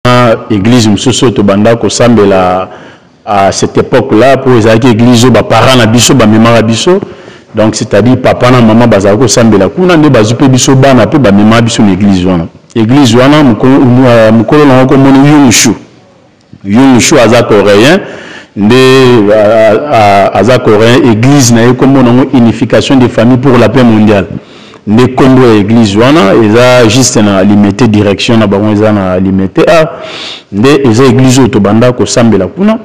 Na eglise mosusu oyo tobanda kosambela à cette epoque là mpo ezalaki eglise oyo ba parents na biso bamemaka biso donc c'est-à-dire papa na mama bazalaki kosambela kuna nde bazwi mpe biso bana mpe bamemaka biso na eglise wana. Eglise wana mokolo na yango komoni Yung Shu. Yung Shu aza coréen nde aza coréen, eglise na ye kombo na yango Unification des familles pour la paix mondiale. Nde kombo ya eglise wana eza juste na Limete, direction na bango eza na Limete A. Nde eza eglise oyo tobanda kosambela kuna,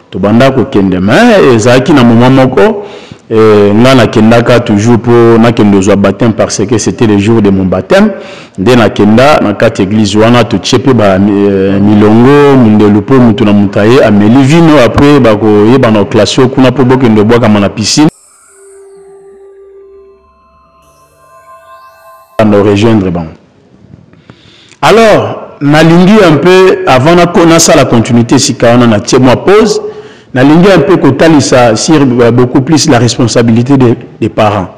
tobanda kokende. Mais ezalaki na moment moko, nga nakendaka toujours po nakende kozwa baptême parce que c'était le jour de mon baptême. Nde nakenda na kati eglise wana, totie pe ba milongo mundelu po mutu na mutu aye ameli vino, après bakoyeba na classe kuna po bokende obwakama na piscine. Banda rejoindre bango. Alors nalingi un peu avant nasala continuité sika wana na tie mwa pause, nalingi un peu kotalisa sur beaucoup plus la responsabilité des parents,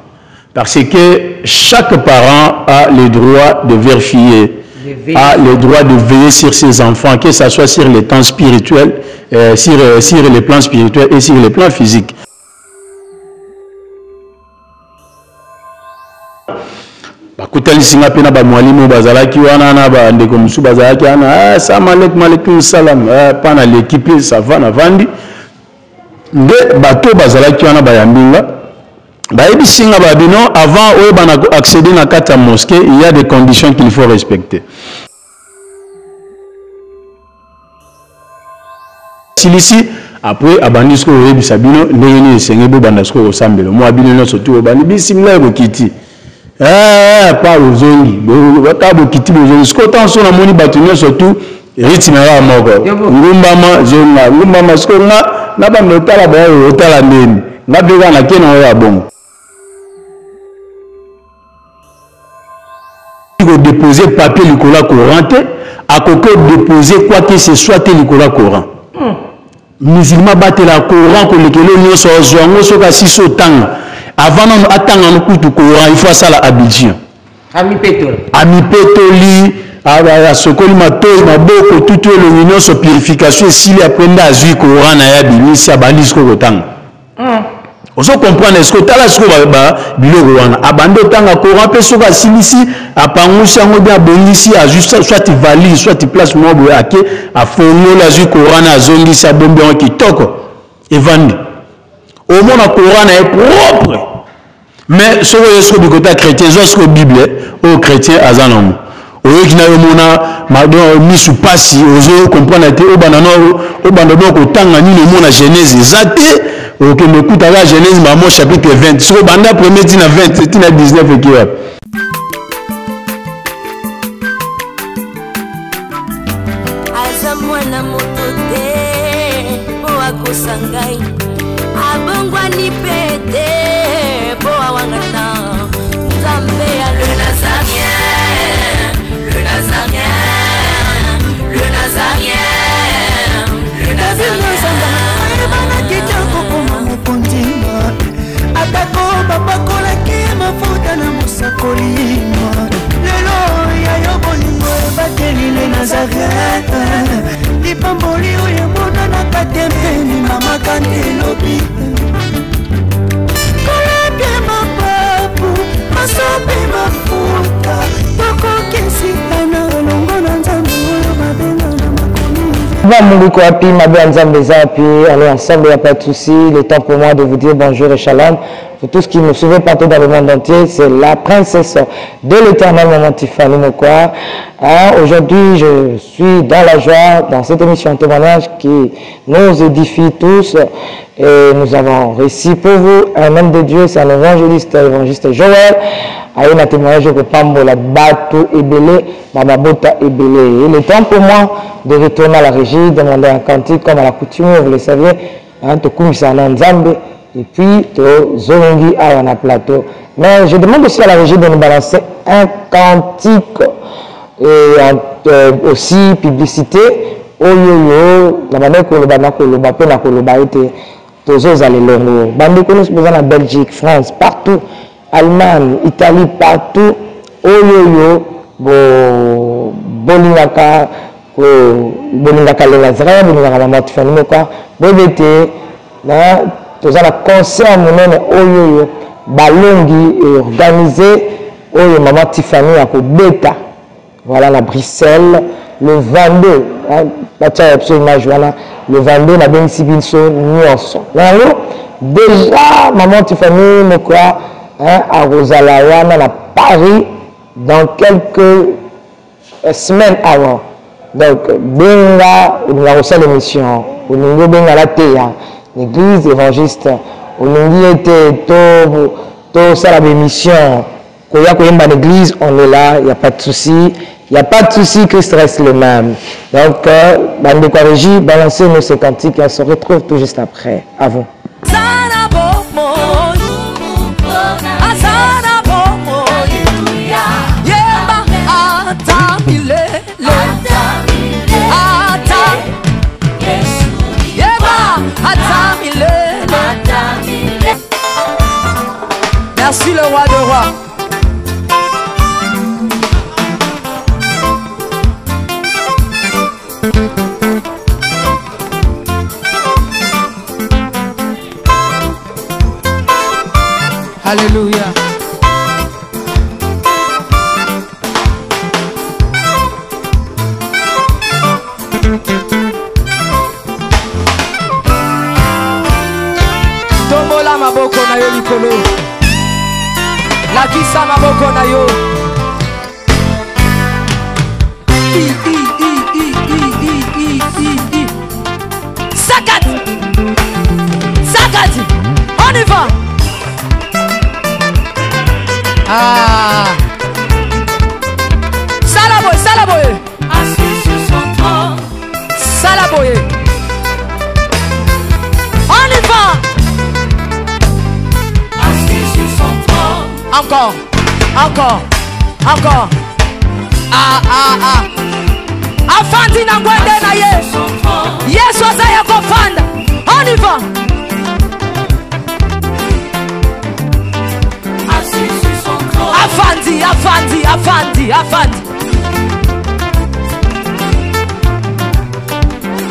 parce que chaque parent a le droit de vérifier, a le droit de veiller sur ses enfants, que ça soit sur le temps spirituel, sur le plan spirituel et sur le plan physique. Bakutanisi nga mpe na bamwalimu bazalaki wana na bandeko mosusu bazalaki wana, salam alaikum, alaikum salam, pa na leki mpe ça va, navandi. Nde bato bazalaki wana bayambi nga, bayebisi nga babi non, avant oyebana ko accéder na kati ya mosquée, il y a des conditions qu'il faut respecter. Silisi après abandi sikoyo koyebisa bino ndenge nini esengeli bobanda sikoyo kosambela. Mwa bino nyonso tu bobandi bismillah bokiti. Pa bozongi, kaka bokiti bozongi. Sikoyo ntango so namoni bato nyonso tu rythme kaka moko, ngumbama zonga, ngumbama. Sikoyo nga na bando otala baoyo otala ndeni, nga mpe kaka nake na oyo ya bongo. Ko déposer papier likolo ya Coran te, akoki ko déposer quoi que ce soit te likolo ya Coran. Musulman batela Coran kolekela nyonso, azwa yango soki asisi otanga. Avant nano atanga no kutu Coran, il faut asala ablution. Amipetoli. Amipetoli, asokoli matoi, maboko, tutu elongi nyonso, purification esili, après nde azwi Coran na ye abimisi, abandi sikoyo kotanga. Ozo comprendre est-ce que tala siko ba biloko wana abandi otanga Coran pe soki asilisi apangusi yango bien abongisi azwi soit valise soit place moko boye ake afongoli azwi Coran na azongisi abombi yango kitoko evandi omona Coran na ye propre. Mais soki oye siko bikota ya chrétien, zwa siko Bible oyo chrétien aza nango oyoki na yo mona madon misu pasi ozo comprendre te obanda no obanda no kotanga nini omona Genèse eza te okende okuta kaka Genèse mamo chapitre 20 soki obanda premier ti na 20 ti na 19 eke wapi. Aza mwana moto te po akosa ngai, abongwani pe te po awangana Nzambe ya le Nazarien, le Nazarien, le Nazarien, le Nazarien. Ayebanaki te kokoma mokonzi, atako bapakolaki mafuta na mosakoli. Lelo ya yo bolingo ebateli le Nazareth, lipamboli oyo emonanaka te mpe mama kante elobi. Kolapia mapapu, masope mafuta, tokokesika na elongo na Nzambe oyo babenga na makomi. Ba Mungu iko wapi, mabe ya Nzambe eza wapi? Allez ensemble, il n'y a pas de souci. Il est temps pour moi de vous dire bonjour et shalom. Pour tous qui nous suivent partout dans le monde entier, c'est la princesse de l'éternel, maman Tiffany Mokwa. Hein, aujourd'hui, je suis dans la joie, dans cette émission témoignage qui nous édifie tous. Et nous avons réussi pour vous un homme de Dieu, c'est un évangéliste, évangéliste Joël. Aye na témoignage ko pambola bato ebele, mababota ebele. Il est temps pour moi de retourner à la régie, demander un cantique comme à la coutume, vous le savez, hein, tokumisa na Nzambe. Et puis, tozongi awa na plateau. Mais je demande aussi à la régie de nous balancer un cantique et aussi publicité. Oyoyo, na bande koloba na koloba pe na koloba ete tozozala elongo. Bande kono boza na Belgique, France, partout, Allemagne, Italie, partout. Oyoyo, bo bolingaka Bolingaka Lenga Zeraya, bolingaka Mama Tiffany Moka, boyebi ete na toza na concert monene oyo oyo balongi organise oyo Mama Tiffany akobeta voilà na Bruxelles le 22, hein, batia ya biso image wana le 22. Nabengisi biso nyonso na yango déjà. Maman Tiffany Moka, hein, akozala wana na Paris dans quelques semaines avant. Donc benga, olinga kosala émission, olingi obenga na teya l'église évangéliste, olingi ete tosala baémission, koya koyemba na église, on est là, y a pas de souci, y a pas de souci, Christ reste le même. Donc bandeko ya régie, balancez nos ces cantiques et on se retrouve tout juste après. À vous. Aza bomoi, aza na bomoi, yeba ata milele, ata yeba ata milele. Merci le roi de rois. Alléluia. Tombola maboko na yo likolo. Lakisa maboko na yo. I, I, I, I, I, I, I, I, I. Sakati, sakati, on y va. Ah. Sala boye, sala boye. Assis sur son trône. Sala boye. On y va. Assis sur son trône. Encore, encore, encore. Ah, ah, ah. Afandi na ngwende na ye. Son trône. Yesu aza ya kofanda. On y va. Assis sur son trône. Afandi, afandi, afandi, afandi.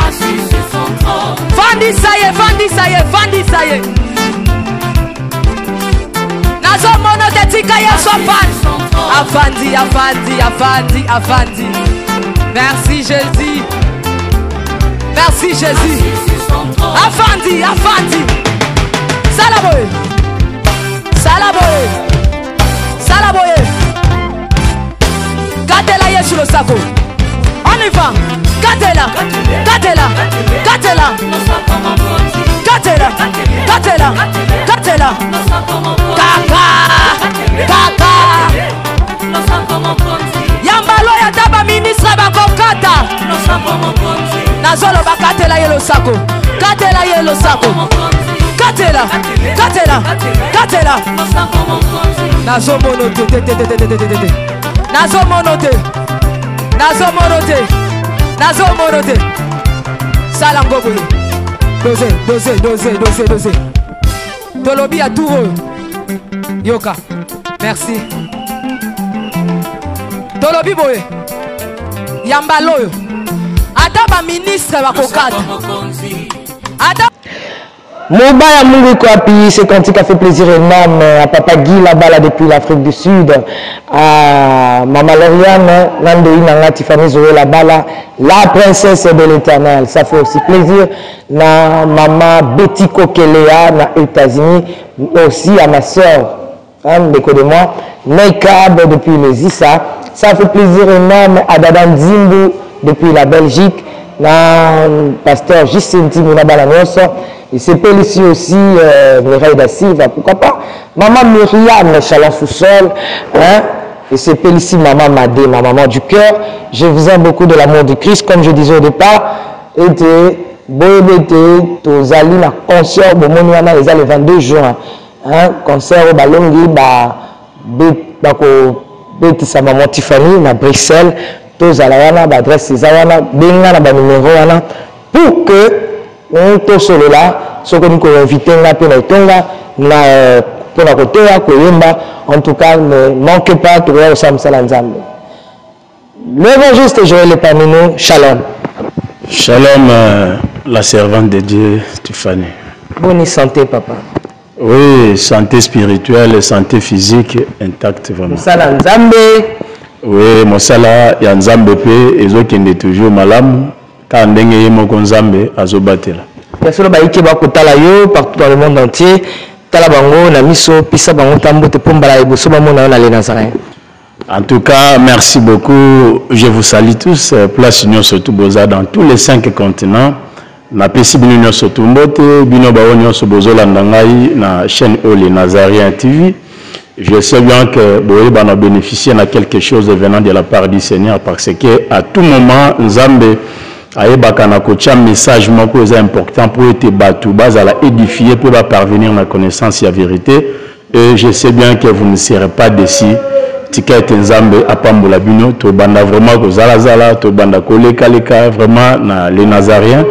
Assis sur son trône. Fandisa ye, fandisa ye, fandisa ye. Nazomona te, tika Yesu afandi. Afandi, afandi, afandi, afandi. Merci Jésus, merci Jésus. Assis sur son trône. Afandi, afandi. Sala boye, sala boye, sala boye. Katela Yesu losako. On y va. Katela, katela, katela. Katela, katela, katela. Kaka, kaka. Yambalo ya ta baministre bakokata. Nazoloba, katela ye losako, katela ye losako, katela, katela, katela. Nazomono te, te, te, te, te, te, te, te, te. Nazomono te, nazomono te, nazomono te. Sala ngo boye. Dose, dose, dose, dose, dose. Tolobi ya tour oyo, yoka. Merci. Tolobi boye, yambala oyo, ata baministre bakokata, ata Mobaya Mungu iko wapi? Ce cantique a fait plaisir énorme à Papa Guy là-bas depuis l'Afrique du Sud, à Maman Lauriane, Nando Inanga, Tiffany Zoé là-bas, là, la princesse de l'Éternel. Ça fait aussi plaisir na Maman Betty Kokelea na États-Unis, aussi à ma soeur, hein, ndeko de moi, Nekab depuis les Issa. Ça fait plaisir énorme à Dada Nzimbu depuis la Belgique, na pasteur Justin Timou na bana nyonso. Et c'est ici aussi Mireille da Silva, pourquoi pas Maman Myriam Chalon sous-sol, hein. Et c'est ici Maman Madé, ma maman du cœur. Je vous aime beaucoup de l'amour du Christ, comme je disais au départ. Et boyebi ete tozali na concert, bomoni wana eza le 22 juin, hein, concert oyo balongi bakobetisa Mama Tiffany na Bruxelles. Tozala wana, baadresse eza wana, benga na banumero wana pour que tosolola. Soki olingi koinvite nga mpe na etonga na mpona koteya, koyemba, en tout cas ne manque pas, tokoya kosala mosala ya Nzambe. L'évangéliste Joël est parmi nous. Shalom. Shalom, euh, la servante de Dieu, Tiffany. Bonne santé, papa. Oui, santé spirituelle et santé physique intacte vraiment. Mosala Nzambe. Oui, mosala ya Nzambe pe ezokende toujours malamu kaka ndenge ye moko Nzambe azobatela. Ya solo bayike bakotala yo partout dans le monde entier. Tala bango na miso, pesa bango tambote mpo mbala liboso bamona yo na Le Nazaréen. En tout cas, merci beaucoup. Je vous salue tous. Euh, place nyonso tout boza dans tous les cinq continents. Napesi bino nyonso tout mbote, bino baoyo nyonso bozolanda ngai na chaîne oyo les Nazaréens TV. Je sais bien que boyeba na bénéficier na quelque chose venant de la part du Seigneur parce que à tout moment Nzambe ayebaka na kotia message moko eza important pour ete bato bazala édifié mpe ba parvenir na connaissance ya vérité. Et je sais bien que vous ne serez pas déçus. Tika ete Nzambe apambola bino. Tobanda vraiment kozala-zala, tobanda koleka-leka vraiment na les Nazaréens.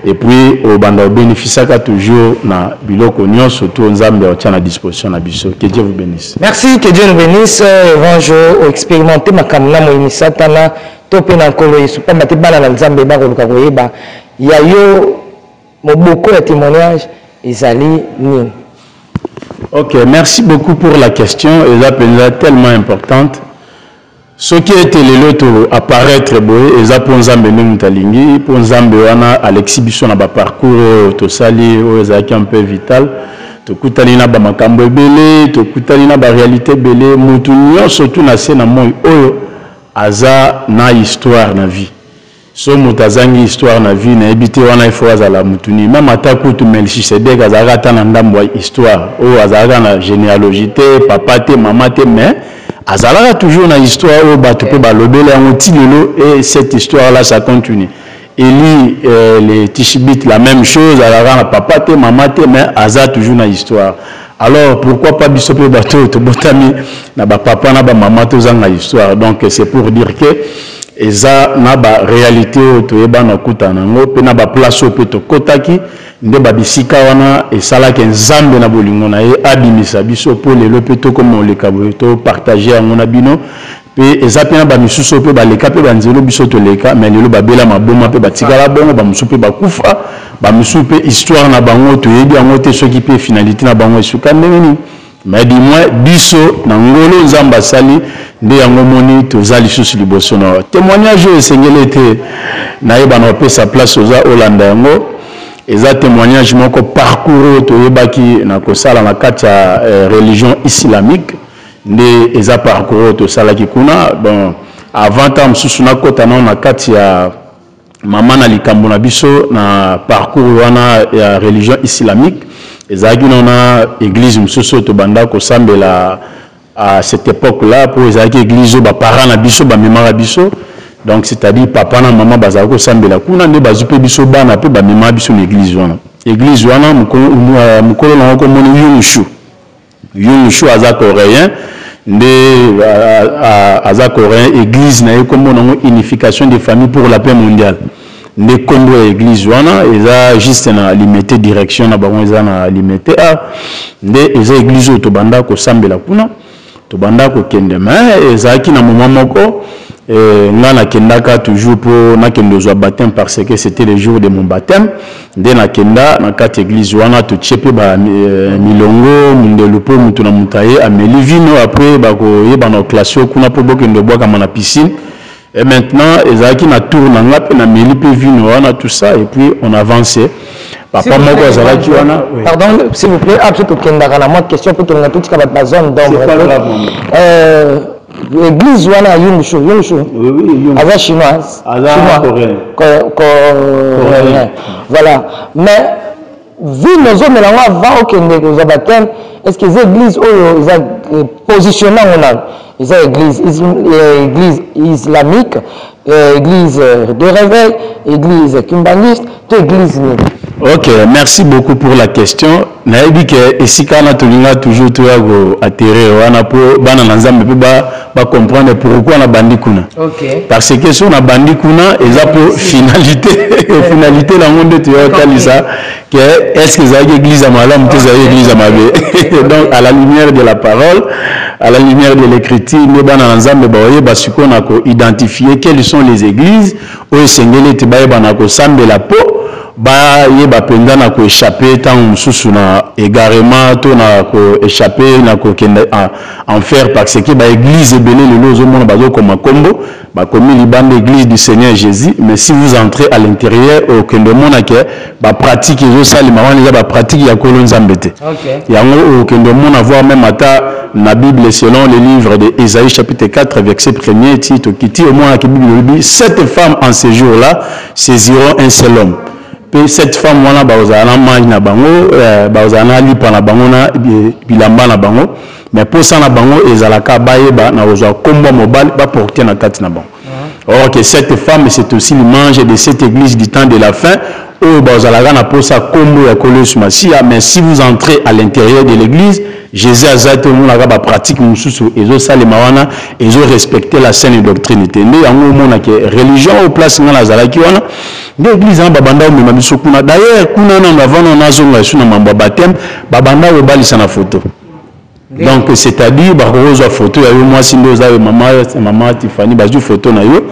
Et puis obanda obénéficiaka toujours na biloko nyonso to Nzambe atia na disposition na biso. Que Dieu vous bénisse. Merci, que Dieu nous bénisse. Evange expérimenter makambo na moyini Satana to mpe na Nkolo Yesu pamba te bana na Nzambe bakoluka koyeba ya yo moboko ya témoignage ezali nini. Ok, merci beaucoup pour la question. Eza mpenza tellement importante. Soki ete lelo to apparaître boye eza mpo Nzambe nde moto alingi, mpo Nzambe wana alekisi biso na baparcours oyo tosali oyo ezalaki un peu vital. Tokutani na bamakambo ebele, tokutani na baréalité ebele. Moto nyonso tu na se na moi oyo aza na histoire na vie. So moto azangi histoire na vie nayebi te wana il faut azala mutu nini meme ata kutu Melchisedek azalaka ata na ndambo ya histoire oyo azalaka na genealogie te papa te mama te mais azalaka toujours na histoire oyo bato mpe balobela yango ti lelo et cette histoire là ça continue. Eli euh, les Tishibite la même chose azalaka na papa te mama te mais aza toujours na histoire. Alors pourquoi pas biso mpe bato oyo tobotami na bapapa na bamama tozanga histoire? Donc c'est pour dire que eza na ba réalité oyo toyeba na kutana yango mpe na baplace oyo mpe tokotaki nde babisika wana esalaki Nzambe na bolingo na ye abimisa biso mpo lelo mpe tokoma oleka boye topartage yango na bino. Mpe eza mpe na bamisusu oyo mpe baleka mpe banzelo biso toleka, mais lelo babela maboma mpe batikala bongo, bamosusu mpe bakufa, bamosusu mpe histoire na bango toyebi yango te soki mpe finalité na bango esuka ndenge nini. Mais du moins biso na ngolo Nzambe asali nde yango moni toza lisusu liboso na yo. Témoignage oyo esengeli ete nayeba na opesa place oza olanda yango eza témoignage moko parcours oyo toyebaki na kosala na kati ya eh, religion islamique nde eza parcours oyo tosalaki kuna. Bon, avant ntango mosusu nakota nano na kati ya mama na likambo na biso na parcours wana ya religion islamique, ezalaki nano na église mosusu oyo tobanda kosambela à cette époque là, mpo ezalaki église oyo baparent na biso bamemaka biso. Donc c'est-à-dire papa na mama bazalaki kosambela kuna, nde bazwi mpe biso bana mpe bamemaka biso na église wana. Église wana mokolo nango komoni Yungshu. Yungshu aza coréen nde aza coréen. Église na ye kombo nango Unification des familles pour la paix mondiale nde kombo ya église wana. Eza juste na Limete, direction na bango eza na Limete A. Nde eza église oyo tobanda kosambela kuna, tobanda kokende. Mais ezalaki na moment moko eh, nga nakendaka toujours mpo nakende ozwa baptême parce que c'était le jour de mon baptême. Nde nakenda na kati église wana, totie mpe ba eh, milongo mindelu mpo moto na moto aye ameli vino, après bakoyeba na classe oyo kuna mpo bokende obwakama na piscine. Et maintenant ezalaki na tour na nga mpe nameli mpe vino wana, tout ça, et puis on avance. Papa moko azalaki wana. Pardon, s'il vous plaît, biso tokendaka na mwa question mpo tolinga totika bato ba zone d'ombre. Euh, église wana ya Yungshu, Yungshu aza chinoise, coréen, voilà. Mais vino ozomela yango avant okende kozwa baptême, est ce que eza église oyo eza positionne yango nano eza église, église islamique, église de réveil, église kimbanguiste to église nini? Ok, merci beaucoup pour la question. Nayebi ke esika wana tolinga toujours toya ko atterrir wana po bana na Nzambe pe ba ba comprendre pourquoi na bandi kuna. Okay. Parce que so na bandi kuna eza po finalité finalité nango nde toya kotalisa que est-ce que ezalaki église ya malamu to ezalaki église ya mabe. Donc à la lumière de la parole, à la lumière de l'écriture nde bana na Nzambe baoyeba sikoyo na ko identifier quelles sont les églises oyo esengeli ete bayeba na kosambela mpo bayeba mpenza na ko echapper ntango mosusu na egarement to na ko echapper na kokende enfer, parce que ba eglise ebele lelo ozomona bazokoma nkombo bakomi libanda église du Seigneur Jésus, mais si vous entrez à l'intérieur okende omona ke ba pratique ezosalema wana eza ba pratique ya Nkolo Nzambe te. Yango okende omona voir même ata na Bible selon le livre de Esaïe chapitre 4 verset 1er ti tokiti omonaki Bible elobi sept femmes en ce jour là saisiront un seul homme. Pe sept femmes wana bakozala na mayi na bango, bakozala na lipa na bango na bilamba na bango, mais posa na bango ezalaka bayeba na kozwa kombo ya mobali ba porter na kati na bango. Or que cette femme c'est aussi l'image de cette église du temps de la fin oyo bazalaka na posa kombo ya Nkolo Yesu Masiya, mais si vous entrez à l'intérieur de l'église, Jésus aza te, omonaka ba pratique mosusu ezosalema wana ezo respecter la saine doctrine te. Nde yango omona ke religion oyo place nga nazalaki wana nde église wana babanda komema biso kuna. D'ailleurs kuna nano avant nano nazonga lisusu na mambo ya baptême, babanda kobalisa na photo. Donc c'est-à-dire bakoki kozwa photo ya yo mwasi nde oza yo mama, mama Tiffany, bazwi photo na yo.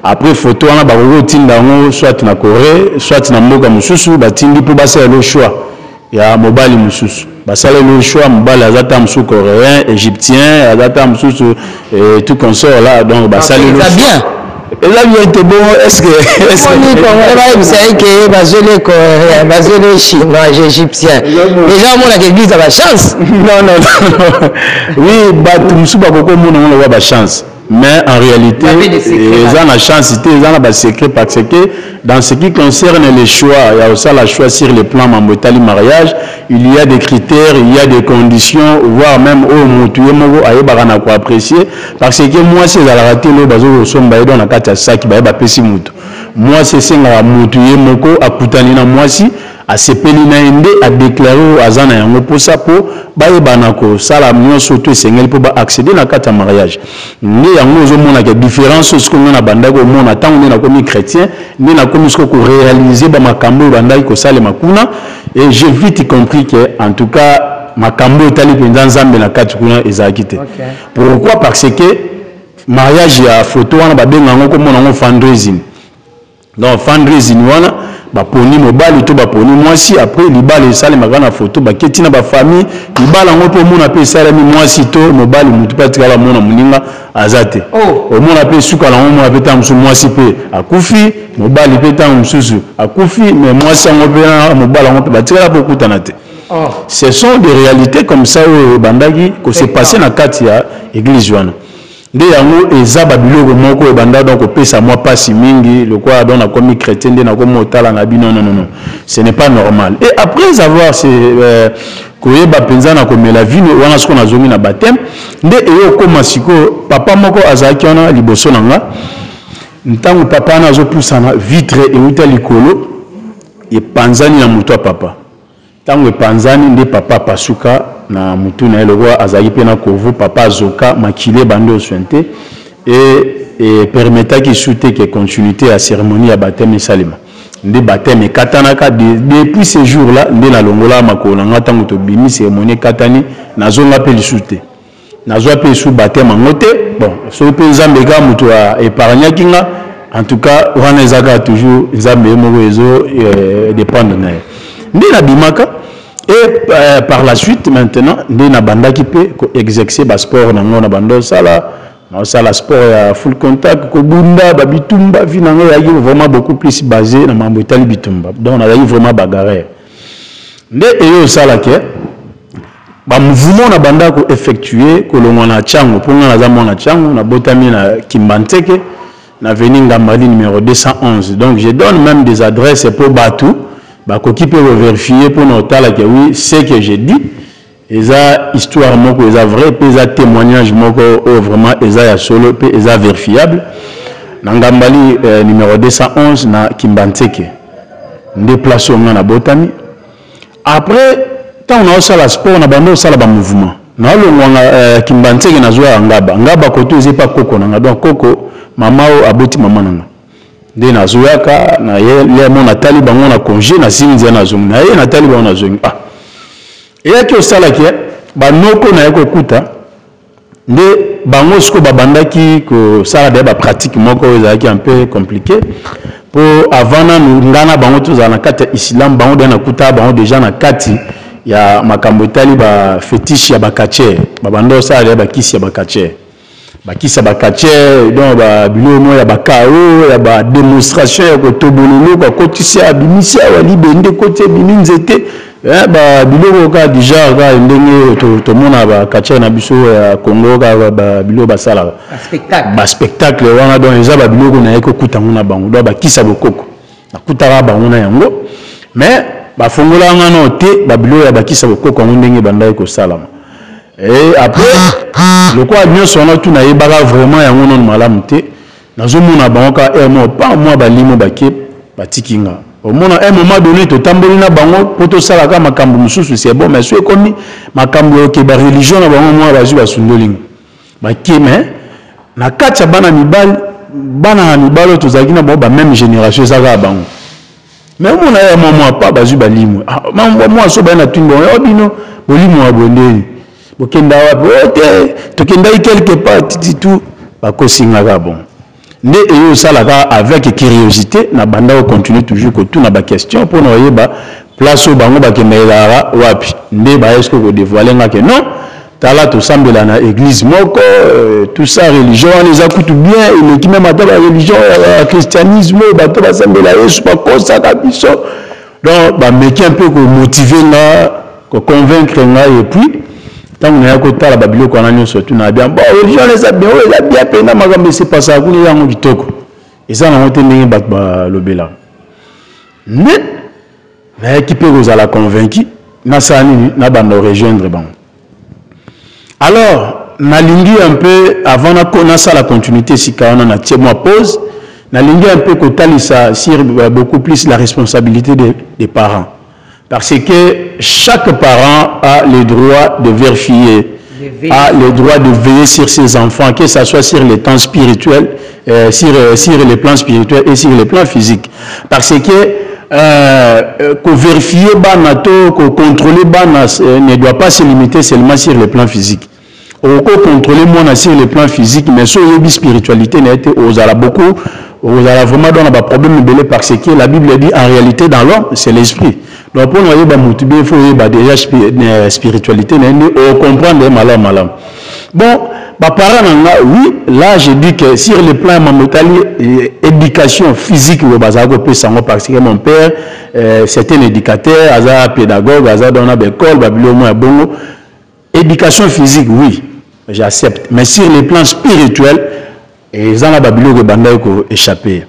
Après photo wana bakoki kotinda yango soit na Corée, soit na mboka mosusu, batindi mpo basalela yo choix ya mobali mosusu. Basaleli yo choix, mobali aza ta mosusu coréen, égyptien, aza ta mosusu tout consort là, donc basaleli yo Eza bien. Eza bien te bongo, est-ce que, est-ce que Boni Congolais bayebisa ye ke bazweli coréen, bazweli chinois, égyptien. Déjà omonaka église ya ba chance. Non, non, non. Oui, bato mosusu bakoki komona yango lokola ba chance. Mais en réalité, Il y avait des secrets eza na chance te, eza na ba secret, parce que dans ce qui concerne les choix, il y a aussi la choix sur le plan mambo etali mariage, il y a des critères, il y a des conditions, voire même oyo motu ye moko ayebaka na koapprécier, parce que mwasi ezalaka te lelo bazo kosomba ye donc na kati ya saki baye bapesi motu. Mwasi esengaka motu ye moko akutani na mwasi, asepeli na ye nde a déclarer oyo aza na yango mposa mpo bayebana kosala nyonso to esengeli mpo ba accéder na kati ya mariage. Nde yango ozomona ke différence oyo sikoyo ngai nabandaki komona ntango nde nakomi chrétien, nde nakomi sikoyo koréaliser ba makambo oyo bandaki kosalema kuna, et j'ai vite compris que en tout cas makambo oyo etali mpenza Nzambe na kati kuna ezalaki te. Pourquoi? Parce que mariage ya photo wana babenga yango komona yango fundraising. Donc fundraising wana baponi mobali to baponi mwasi, après libala esalemaka na photo, baketi na ba famille, libala yango mpe omona mpe esalemi mwasi to mobali, motu mpe atikala mona moninga aza te. Omona mpe suka nango, omona mpe ntango mosusu mwasi mpe akufi, mobali mpe ntango mosusu akufi, mais mwasi yango mpe na mobali yango mpe batikala mpe okutana te. Ce sont des réalités comme ça oyo ebandaki ko se passer na kati ya église wana. Nde yango eza ba biloko moko ebanda donc kopesa mwa pasi mingi, lokola donc nakomi chrétien nde nakomi otala na bino, non, non, non, ce n'est pas normal. Et après avoir ce koyeba mpenza na komela vino wana, sikoyo nazongi na baptême nde eyo okoma sikoyo papa moko azalaki wana liboso na nga. Ntango papa wana azopusana, vitre euta likolo epanzani na moto ya papa. Tango epanzani nde papa apasuka na mutu na ye lokola azalaki pe na kovu, papa azoka, makila ebandi osuinte et e permettaki lisusu te que continuite ya ceremonie ya bapteme esalema. Nde bapteme ekatanaka, depuis ce jour là nde nalongolaka makolo na nga tango tobimi ceremonie ekatani, nazonga pe lisusu te. Nazwa pe lisusu bapteme yango te. Bon, soki pe Nzambe kaka mutu a epargnaki nga, en tout cas wana eza kaka toujours Nzambe ye moko ezo dépendre na ye. Nde nabimaka et par la suite maintenant nde nabandaki pe ko exercer ba sport na ngo, na banda osala, na osala sport ya full contact, kobunda ba bitumba, vie na ngo ezalaki vraiment beaucoup plus basé na mambo etali bitumba. Donc nazalaki vraiment bagarreur. Nde eyo osala ke ba mouvement na banda ko effectuer kolongwa na Tshangu, po nga naza mwana Tshangu, nabotami na Kimbanseke, na avenue Ngambali numéro 211. Donc je donne même des adresses po batu bakoki pe ko verifier po na otala ke oui, ce que je dis eza histoire moko eza vrai pe eza témoignage moko oyo vraiment eza ya solo pe eza verifiable. Na Ngambali numéro 211 na Kimbanseke. Nde place oyo nga nabotami. Après ntango naosala sport na banda osala ba mouvement. Naolongwa nga Kimbanseke nazwa ya Ngaba. Ngaba koto eza epa koko na nga. Donc koko mama oyo aboti mama na nga. Nde nazoyaka na ye lemo natali bango na congé na simi nzela nazongi. Na ye natali bango nazongi. Ah. Eyaki osalaki banoko na ye kokuta nde bango sikoyo babandaki kosala deya bapratique moko oyo ezalaki un peu compliqué mpo avant nanu ngai na bango tozala na kati ya islam, bango deya nakuta bango deja na kati ya makambo etali bafetiche ya bacatcher. Babanda kosala deya bakisi ya bacatcher, bakisi ya bacatcher, donc babiloko moko ya bakao ya bademonstration ya kotobola eloko, akotisi, abimisi awa libende, ekoti, ebimi nzete, ba biloko kaka du genre, kaka ndenge tomona bacatcher na biso ya Congo, kaka babiloko basalaka, baspectacle wana. Donc eza babiloko naye kokuta yango na bango, donc bakisa bokoko nakutaka bango na yango, mais bafungolaka nga nano te babiloko ya bakisa bokoko yango ndenge ebandaki kosalama. Et après, lokola nyonso wana tu nayebaka vraiment yango nano malamu te, nazomona bango kaka heure moko par mois balimo bake batiki nga. Omona, un moment donné totamboli na bango mpo tosalaka makambo mosusu, c'est bon, mais so ekomi makambo oke bareligion na bango mwa bazwi, basundoli nga, bake. Mais na kati ya bana mibali, bana na mibali oyo tozalaki na bango, bameme génération, eza kaka bango. Mais omona ya mwa mwa pa bazwi balimwe mwa so baye na tuni bango: "Yo bino bolimwa boye ndeni, bokenda wapi?" "O te, tokendaki quelque part." Titi tu bakosingaka bon nde eyo osalaka avec curiosité na banda ocontinue toujours kotuna baquestion mpona oyeba place oyo bango bakendaka wapi. Nde baye soki kodévoile nga ke non, tala, tosambela na église moko, tout ça, religion wana eza kutu bien, eleki même ata bareligion ya christianisme oyo bato basambela Yesu bakosaka biso. Donc bameki un peu komotive nga, koconvaincre ngai. Et puis ntango naya kotala babiloko wana nyonso, tuna bien, bon, religion wana eza bien, oyo eza bien mpenza, makambo esepasaka kuna eza yango kitoko, eza nango te ndenge bato balobelaka. Nde nayaki mpe kozala convaincu, nasala nini, nabanda rejoindre bango. Alors nalingi un peu, avant nasala continuité esika wana, natie mwa pause, nalingi un peu kotalisa sur beaucoup plus la responsabilité des parents, parce que chaque parent a le droit de vérifier, a le droit de veiller sur ses enfants, que ce soit sur le temps spirituel, sur le plan spirituel et sur le plan physique. Parce que vérifier bana to contrôler bana ne doit pas se limiter seulement sur le plan physique. Okocontrôler mwana sur le plan physique, mais so oyebi spiritualité na ye te, ozala beaucoup, ozala vraiment dans baproblème ebele, parce que la Bible dit en réalité, dans l'homme, c'est l'esprit. Donc mpona oyeba motu bien, il faut oyeba déjà spiritualité na ye nde ocomprendre ye malamu malamu. Bon, baparent na nga, oui, là je dis que sur le plan mambo etali éducation physique oyo bazala kopesa yango, parce que mon père, c'est un éducateur, aza pédagogue, aza dans na baécole, babilo mo ya bongo. Éducation physique, oui, j'accepte, mais sur le plan spirituel, eza na babiloko ebandaki koéchapper.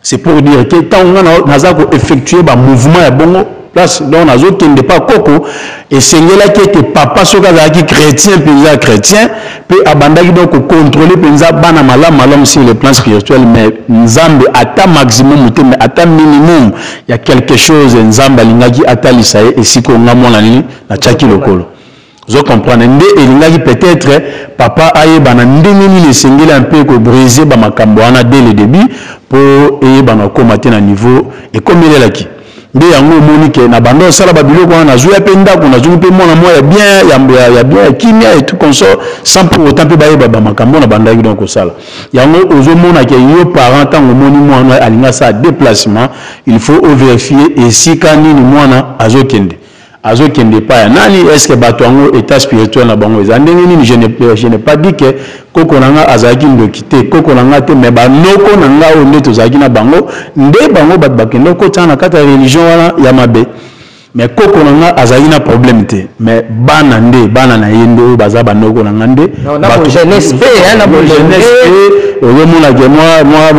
C'est pour dire que ntango nga naza koeffectue bamouvement ya bongo place, donc nazokende pa koko, esengelaki ete papa, soki azalaki chrétien mpenza chrétien mpe abandaki donc kocontrôle mpenza bana malamu malamu sur le plan spirituel, mais Nzambe ata maximum te, mais ata minimum ya quelque chose, Nzambe alingaki atalisa ye esika onga mwana nini natiaki lokolo. Ozo comprendre nde elingaki peut-être papa ayebana ndenge nini esengeli un peu kobrise bamakambo wana dès le début mpo eyebana okóma te na niveau ekomelelaki. Nde yango omoni ke na banda osala babiloko wana, nazwi mpe ndako, nazwi mpe mwana mwa ya bien, ya bien, ya kimia et tout consort, sans pour autant mpe bayeba bamakambo na bandaki donc kosala yango. Ozomona ke yo parent, ntango omoni mwana alingi asala déplacement, il faut ovérifie esika nini mwana azokende, azokende epai ya nani, est ce que bato yango, état spirituel na bango eza ndenge nini. Je n'ai pas dit que koko na nga azalaki ndoki te, koko na nga te, mais banoko na nga oyo nde tozalaki na bango, nde bango bato bakende okotana na kati ya religion wana ya mabe. Mais koko na nga azalaki na problème te, mais bana nde, bana na ye nde oyo baza banoko na nga nde. Jeunesse mpe ozomonake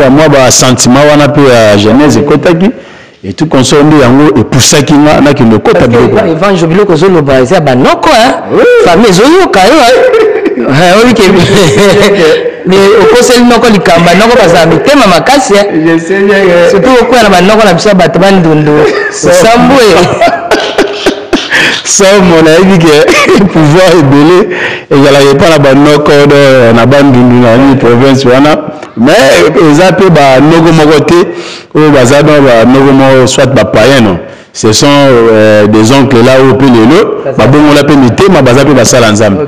mwa basentiment wana mpe ya jeunesse ekotaki et tout consort, nde yango epusaki nga nakende okota biloko. Evange, biloko ozoloba eza banoko, famille ezoyoka yo. Oyebi ke okoseli noko likambo, noko bazala mitema makasi, surtout okwea na banoko na biso ya bato bandundu, osambwe. Somo, nayebi ke pouvoir ebele ezalaka epa na banoko do na bandundu na nini province wana, mais eza mpe banoko moko te oyo baza do banoko moko soit bapayen. Non, ce sont des oncles là oyo mpe lelo babongola mpe mitema, baza mpe basala Nzambe.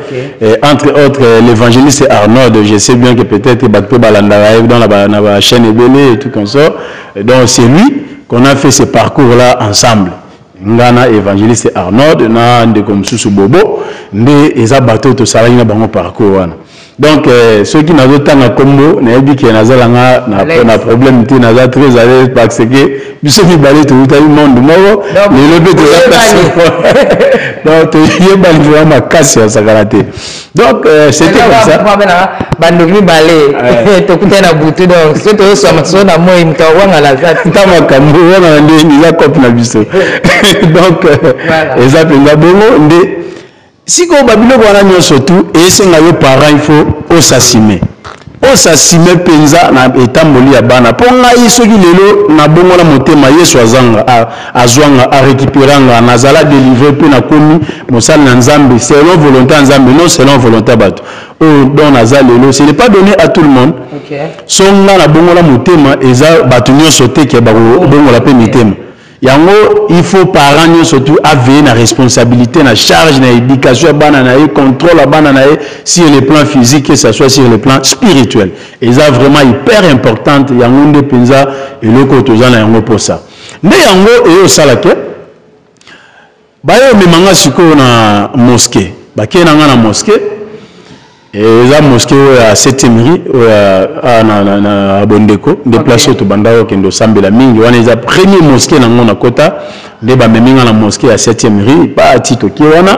Entre autres l'évangéliste Arnold. Je sais bien que peut-être bato mpe balandaka ye dans na bachaîne ebele et tout comme ça. Donc c'est lui qu'on a fait ce parcours là ensemble, nga na évangéliste Arnold na ndeko mosusu Bobo, nde eza bato oyo tosalaki na bango parcours wana. Donc soki nazotanga nkombo, nayebi ke nazalanga na problème te, naza très à l'aise parce que biso mibale toutali monde moko, lelo mpe toza place. Donc toyebani vraiment makasi ya sakala te. Donc c'était comme ça. Bandoki mibale tokutani na butu, donc so tozoswama so na moi, moto awangala aza. Ta makambo wana na nde eza cope na biso. Donc eza mpenza bongo nde. Sikoyo babiloko wana nyonso tu esenga yo parent, il faut osasime, osasime mpenza na etamboli ya bana. Mpo ngai soki lelo nabongola motema, Yesu azanga, azwanga, arécupéranga, nazala délivré mpe nakomi mosali na Nzambe selon volonté ya Nzambe, non selon volonté ya bato oyo. Donc naza lelo, ce n'est pas donné à tout le monde. So nga nabongola motema, eza bato nyonso te ke bakobongola mpe mitema yango. Il faut parent nyonso tu aveiller na responsabilité, na charge na éducation ya bana na ye, contrôle ya bana na ye sur le plan physique, que ça soit sur le plan spirituel. Eza vraiment hyper importante. Yango nde mpenza eloko oyo toza na yango mposa. Nde yango eyosala ke baye omema nga sikoyo na mosquée, bakei na nga na mosquée. Eza mosquée oyo ya 7e rue, oyo na Bondeko, nde place oyo tobandaka kokende osambela mingi. Wana eza premier mosquée nango na kota. Nde bamemi nga na mosquée ya 7e rue, bati tokie wana,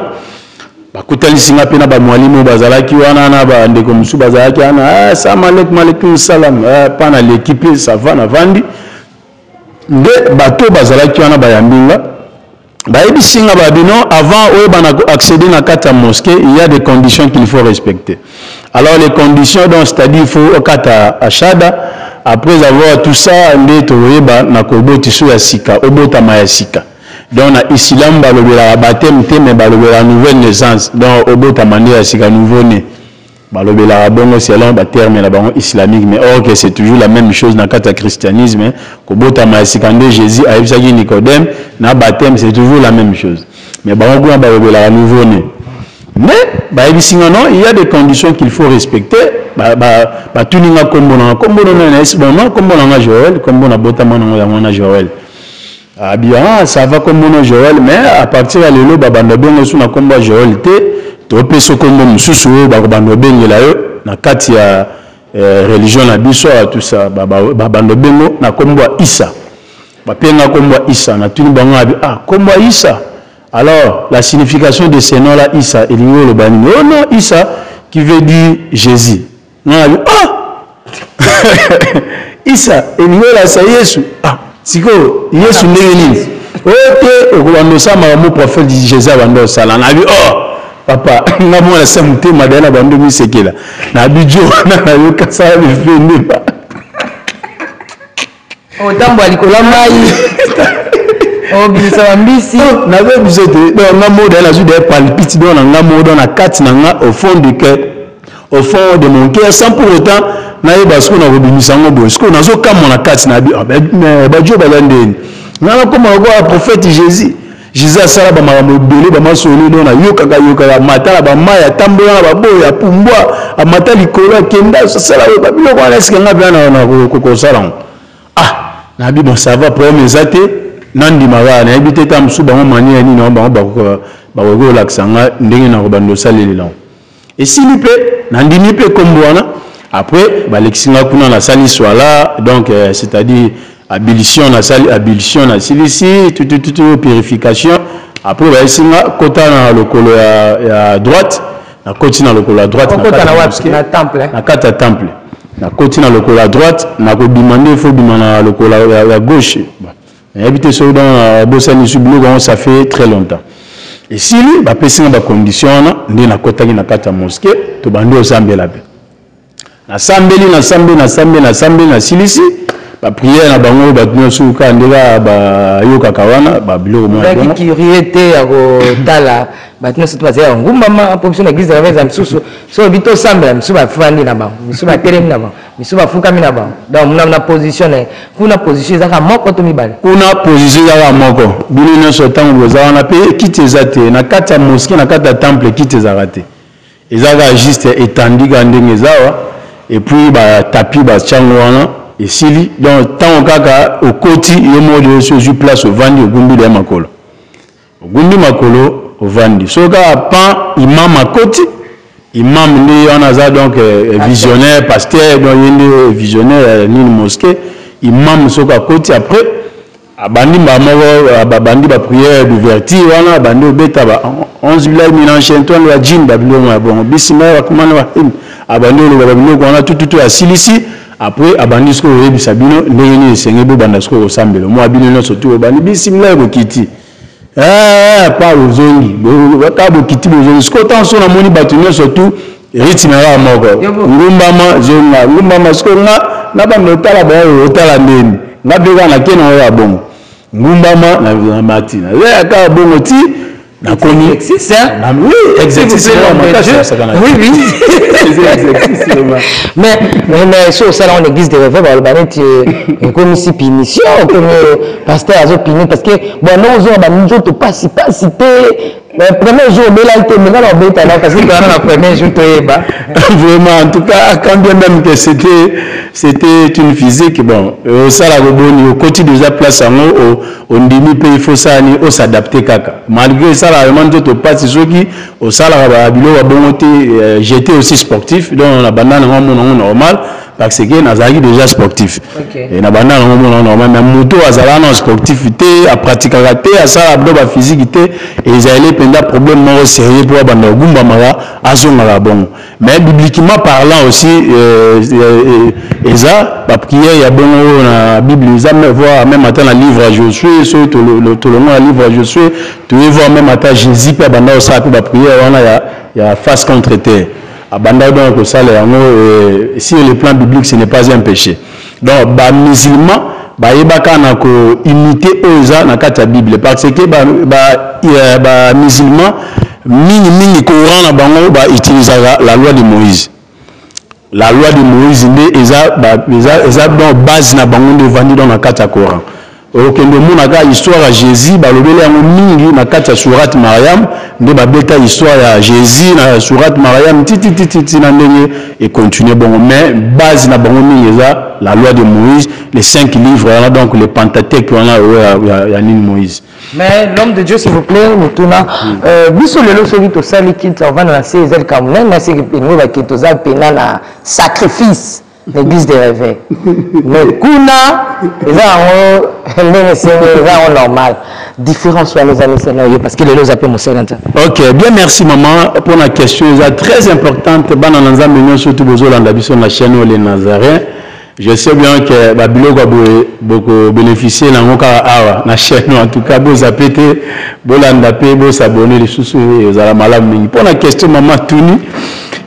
bakutanisi nga mpe na bamwalimu oyo bazalaki wana, na bandeko mosusu bazalaki wana. Salam alaikum, alaikum salam. Pa na leki mpe ça va, navandi. Nde bato bazalaki wana bayambi nga, bayebisi nga babi: non, avant oyebana accéder na kati ya mosquée, il y a des conditions qu'il faut respecter. Alors les conditions, donc c'est-à-dire il faut okata ashada. Après avoir tout ça, nde tokoyeba na kobotisa ya sika, obotama ya sika. Donc na islam balobelaka baptême te, mais balobelaka nouvelle naissance. Donc obotama nde ya sika, nouveau né, balobelaka bongo selon baterme na bango islamique, mais or que c'est toujours la même chose na kati ya christianisme. Kobotama ya sika nde Jésus ayebisaki Nicodème, na baptême, c'est toujours la même chose, mais bango kuna balobelaka nouveau né. Mais bayebisi nga: non, il y a des conditions qu'il faut respecter. Batuni nga kombo nanga, kombo nono nayesi bon non, kombo nanga Joël, kombo nabotama nango yango na Joël. Abi: ah, ça va, kombo no Joël, mais à partir ya lelo babanda bengo so na kombo ya Joël te, topesa kombo mosusu oyo bakobanda obengela yo na kati ya religion na biso ya tout ça. Babanda obengo na kombo ya Isa. Bapenga kombo ya Isa. Natuni bango, abi: ah, kombo ya Isa, alors la signification de ce nom là, Isa, elingi oloba nini? Oh non, Isa qui veut dire Jésus. Nga abi: ah, Isa elingi olakisa Yesu. Ah, sikoyo Yesu ndenge nini oyo te okobanda osala makambo prophète Jésus abanda osala? Nabi: oh papa, nga mwana se motema daya na bando misekela. Nabi jo wana nayoka sala bifendeba. Otambola likolo ya mai, obimisa bambisi. Nazoyebi biso te. Donc nga moko daya nazwi daya palpite. Donc na nga moko, donc na kati na nga, au fond du cœur, au fond de mon cœur, sans pour autant nayeba sikoyo nakobimisa yango boye, sikoyo nazokamwa na kati na bi bajo baza ndeni nga nakoma lokola prophète Jésus. Jésus asala bamakambo ebele, bamasolo. Donc nayokaka yokaka amata na bamai, atambola na baboyo, apumbwa, amata likolo, akenda asala oyo babiloko wana. Esike nga mpe na kosala yango? Ah, nabi: bon, ça va, problème eza te, nandima kaka. Nayebi te ta mosusu bango manière nini bango bakoki kolakisa nga ndenge na kobanda osalelela yango. Esili mpe nandimi mpe kombo wana. Après balekisi nga kuna, nasali swala, donc c'est-à-dire ablution, nasali ablution, nasilisi tutututu purification. Après bayesi nga: kota na lokolo ya droite. Nakoti na lokolo ya droite. Na temple. Na kati ya temple nakoti na lokolo ya droite, nakobima nde faut bima na lokolo ya gauche. Nayebi te soki donc nabosani su biloko yango, ça fait très longtemps. Esili bapesi nga bacondition wana, nde nakotaki na kati ya mosquée, tobandi osambela mpe nasambeli, nasambeli, nasambeli, nasambeli, nasilisi baprière na bango. Bato nyonso kaka nde kaka bayokaka wana babiloko moko. Ozalaki curieux te ya kotala bato nyonso to bazali ya ngumbama? Mpo biso na église na eza misusu, so oyebi tosambela, misusu bafandi na bango, misusu batelemi na bango, misusu bafukami na bango. Donc na position na ye kuna, position ezaka moko to mibale? Kuna position ezaka moko. Bino nyonso ntango boza wana mpe kiti eza te na kati ya mosquée. Na kati ya temple kiti ezalaka te, eza kaka juste etandi kaka ndenge eza awa, et puis batapi batiango wana, esili. Donc ntango kaka okoti, yo moko deyo so ozwi place, ovandi, ogumbi deya makolo, ogumbi makolo, ovandi. Soki kaka pan imam akoti, imam nde wana aza donc visionnaire, pasteur, donc ye nde visionnaire ya nini, mosquée. Imam soki akoti, après abandi mbala moko, babandi baprière d'ouverture wana, abandi obeta ba 11 billahi mina shaitan rajim, babiloko ya bongo, bismillahi rahmani rahim, abandi oloba babiloko wana tututu, asilisi. Après abandi sikoyo oyebisa bino ndenge nini esengeli bobanda sikoyo kosambela. Mwa bino nyonso tu bobandi bisimilahi, bokiti pa bozongi, kaka bokiti, bozongi. Sikoyo ntango so namoni bato nyonso tu rythme kaka moko, ngumbama, zonga, ngumbama. Sikoyo nga na bando otala baoyo otala ndeni, nga mpe kaka nake na oyo ya bongo, ngumbama na mati na kaka bongo ti nakomi. Exercice, hein? Oui, exercice. Oui, oui. Mais so osala en église de réveil, baloba neti ekomisi punition, okomi pasteur azopini, parce que bon, ozonga banzoto pasi pasi te. Mais premier jour obelaki te, mais nga na obeta na, parce que towana na premier jour toyeba. Vraiment, en tout cas, quand bien même que c'était une physique, bon, osalaka boni, okoti déjà place yango, ondimi mpe il faut sala nini, os'adapte kaka, malgré esalaka vraiment nzoto mpasi. Soki osalaka babiloko ya bongo te. J'étais aussi sportif, donc na banda nango mona yango normal, parce que nazalaki déjà sportif. Na banda nango mona yango normal. Mais moto azalaka na sportif te, apratikaka te, asalaka biloko baphysique te, ezali mpenza problème moko sérieux mpo abanda kogumbamaka, azongaka bongo. Mais bibliquement parlant aussi, eza baprière ya bongo oyo na Bible eza, voir même ata na livre ya Josué. Soki tolongo na livre ya Josué, toye voir même ata Jésus mpe abanda kosala mpe baprière wana ya face contre terre, abanda donc kosala yango. Sur le plan biblique, ce n'est pas un péché. Donc bamusulman bayebaka na koimiter oyo eza na kati ya Bible, parce que bamusulman mingimingi, Coran na bango, bautilisaka la loi de Moïse. La loi de Moïse nde eza donc base na bango, nde evandi donc na kati ya Coran. Okende omonaka histoire ya Jésus, balobeli yango mingi na kati ya sourate Mariam, nde babeta histoire ya Jésus na sourate Mariam titititi na ndenge econtinue bongo. Mais base na bango mingi eza la loi de Moïse, les cinq livres wana, donc le Pentateuque wana oyo ya nini, Moïse. Mais l'homme de Dieu, s'il vous plaît, motuna biso lelo, soki tosali kiti, ovanda na se, eza likambo nani na se elingi bake toza pena na sacrifice na église de réveil, mais kuna eza yango ndenge esengi, eza yango normal? Différence wana eza misala yo, parce que lelo oza mpe mosali na Nzambe. Ok, bien, merci maman pour la question, eza très importante. Bana na Nzambe nyonso tu bozolanda biso na chaîne oyo Les Nazaréens, je sais bien que babiloko ya boye bokobénéficie nango kaka awa na chaîne. En tout cas, bozape te, bolanda mpe bosabone lisusu, ezala malamu mingi. Mpo na question mama tuni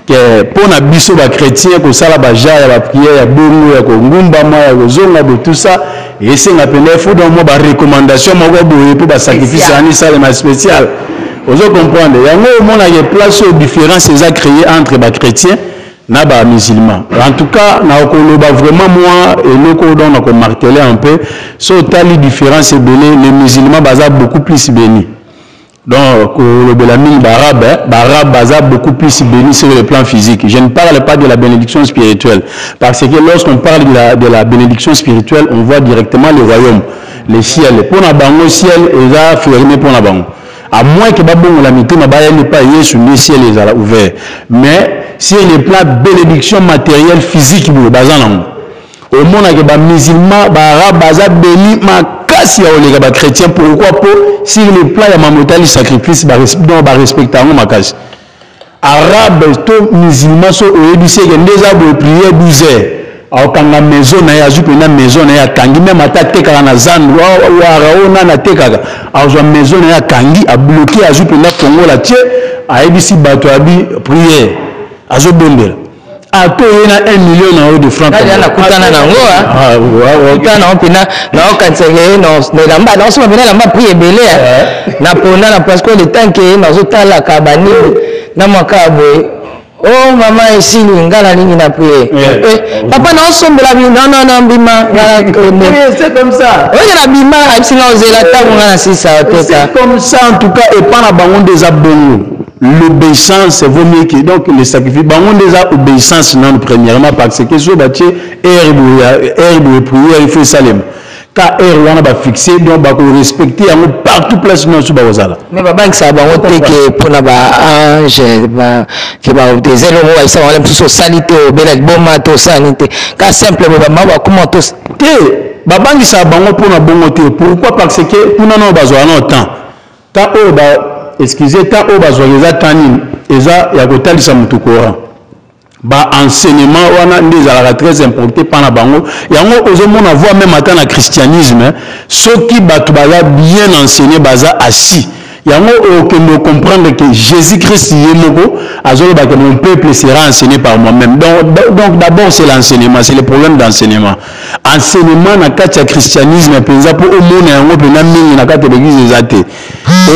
ke mpo na biso bachrétien kosala bagenre ya baprière ya bongo, ya kongumbama, ya kozonga bo, tout ça esenga mpenza il faut donc mwa barecommandation moko boye mpo basacrifice wana esalema spécial. Ozo comprendre yango, omonaka place oyo différence eza créé entre bachrétien na bamusulman. En tout cas, nakoloba vraiment moi eloko donc nakomarteler un peu, so otali différence ebele, les musulmans baza beaucoup plus bénis. Donc kolobela mingi baarabe, baarabe baza beaucoup plus bénis sur le plan physique. Je ne parle pas de la bénédiction spirituelle, parce que lorsqu'on parle de la bénédiction spirituelle, on voit directement le royaume, le ciel. Mpona bango ciel eza fermé mpona bango, à moins que babongola mitema, bayani epai Yesu, nde ciel ezala ouvert. Mais sur le plan bénédiction matérielle, physique boye, baza nango. Omonake bamusulman, baarabe baza béni makasi ya koleka bachrétien. Pourquoi? Po sur le plan ya mamotali sacrifice, donc barespecte yango makasi. Arabe to musulman, so oyebisi eke nde eza boye, prière 12 heures, Akokanga maison na ye, azwi mpenza maison na ye akangi, meme ata atekaka na zandu wara oyo nani atekaka, azwa maison na ye akangi, abloke, azwi mpenza fongola atie, ayebisi bato abi prière, azobondela ata oye na 1 million na yo de franc. Nakutana nango, nakutana nango mpena, naokanisaka ye elamba, naosomba mpena elamba prix ebele na pona na parce que le temps ke nazotalaka banini na mwaka ya boye. Oh mama, esili nga nalingi na prier. Eh, papa, naosombela bi non non non, bima. C'est comme ça. Oyo na bima, ayebisi nga ozela ntango nga na sisa oteka. C'est comme ça. En tout cas, epa na bango nde eza bongo. L'obéissance vaut mieux que donc le sacrifice. Bango nde eza obéissance nanu premièrement, parce que so batie heure boye, heure boye prière, il faut esalema ka heure wana bafixe, donc bakorespecte yango partout, place nyonso bakozala. Mais babangisaka bango te ke mpona baange ke eza eloko bayebisa bango mosusu osali te, obela liboma te, osala nini te, ka simple boye bamao bakoma to. Te, babangisaka bango mpona bongo te. Pourquoi? Parce que kuna nao bazwaka nao temps, temps oyo ba, excuse, temps oyo bazwaka eza temps nini? Eza ya kotalisa motu coran. Baenseignement wana nde ezalaka très important mpa na bango. Yango ozomona, voire même ata na christianisme, soki bato baza bien enseigné, baza assis, yango okende comprendre que Jésus Christ ye moko azoloba que mon peuple sera enseigné par moi-même. Donc d'abord c'est l'enseignement, c'est le problème d'enseignement. Enseignement na kati ya christianisme mpenza, mpo omona yango mpenza mingi na kati ya l'église eza te.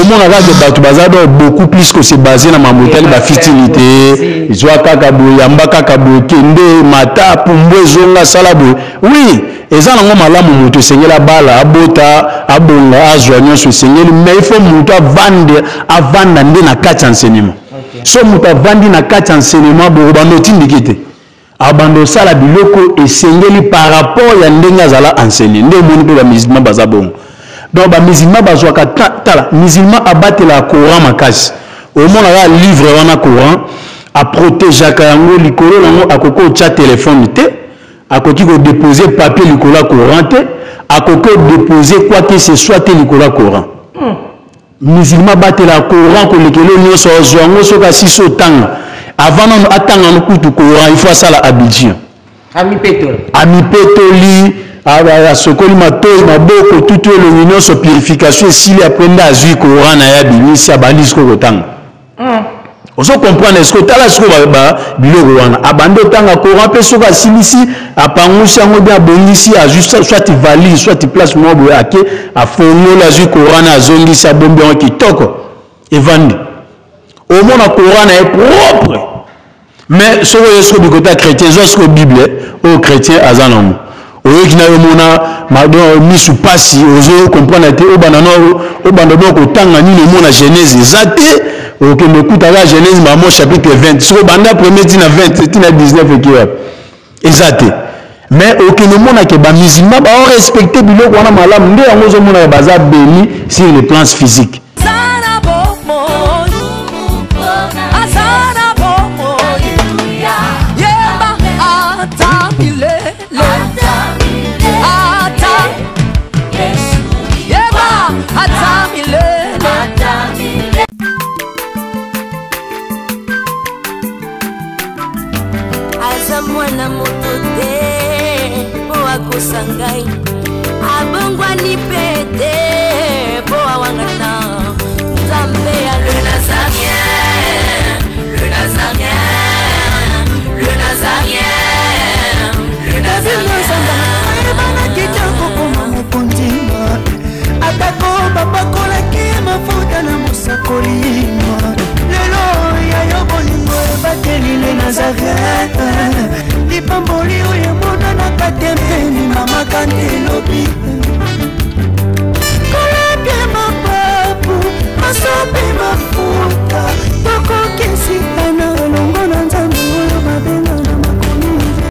Omona kaka bato baza donc beaucoup plus que se base na mambo etali bafutilité, zwa kaka boye, yamba kaka boye, kende mata pumbu, ezonga, sala boye. Oui, eza nango malamu, moto esengeli abala, abota, abonga, azwa nyonso esengeli, mais il faut moto avande, avanda nde na kati ya enseignement. So moto avandi na kati ya enseignement, bokobanda otindiki te, abanda osala biloko esengeli par rapport ya ndenge azala enseigné. Nde omoni mpe bamusulman baza bongo. Donc bamusulman bazwaka, tala, musulman abatelaka coran makasi. Omona kaka livre wana, coran, aprotégeaka yango. Likolo nango akoki otya telefone te, akoki kodépose papier likolo ya coran te, akoki kodépose quoi que ce soit te likolo ya coran. Musulman abatela coran kolekelo nyonso. Azwa yango, soki asisi otanga, avant nano atanga no kutu coran, il faut asala ablution. Amipetola. Amipetoli, asokoli matoi, maboko, tutu, elongi nyonso, purification esili, après nde azwi coran na ye, abimisi, abandi sikoyo kotanga. Ozo comprendre? Est-ce que otala sikoyo biloko wana, abandi otanga coran mpe soki asilisi, apangusi yango bien, abongisi, azwi soit valise, soit place moko boye, ake afongoli, azwi coran na azongisi, abombi yango kitoko, evandi. Omona coran na ye propre. Mais soki oye sikoyo bikota chrétien, zwa sikoyo bible oyo chrétien aza nango, oyoki na yo, mona misu pasi, ozo comprendre te, obanda no, obanda no kotanga nini, omona Genèse eza te, okende okuta kaka Genèse mamo chapitre 20. Soki obanda premier ntina 20 ntina 19, eke wapi? Eza te. Mais okende omona ke bamusulman baorespecte biloko wana malamu, nde yango ozomonaka baza béni sur le plan physique. Aza bomoi, aza na bomoi, yeba ata milele, ata yeba ata milele. Aza mwana moto te mpo akosa ngai, abongwani mpe te.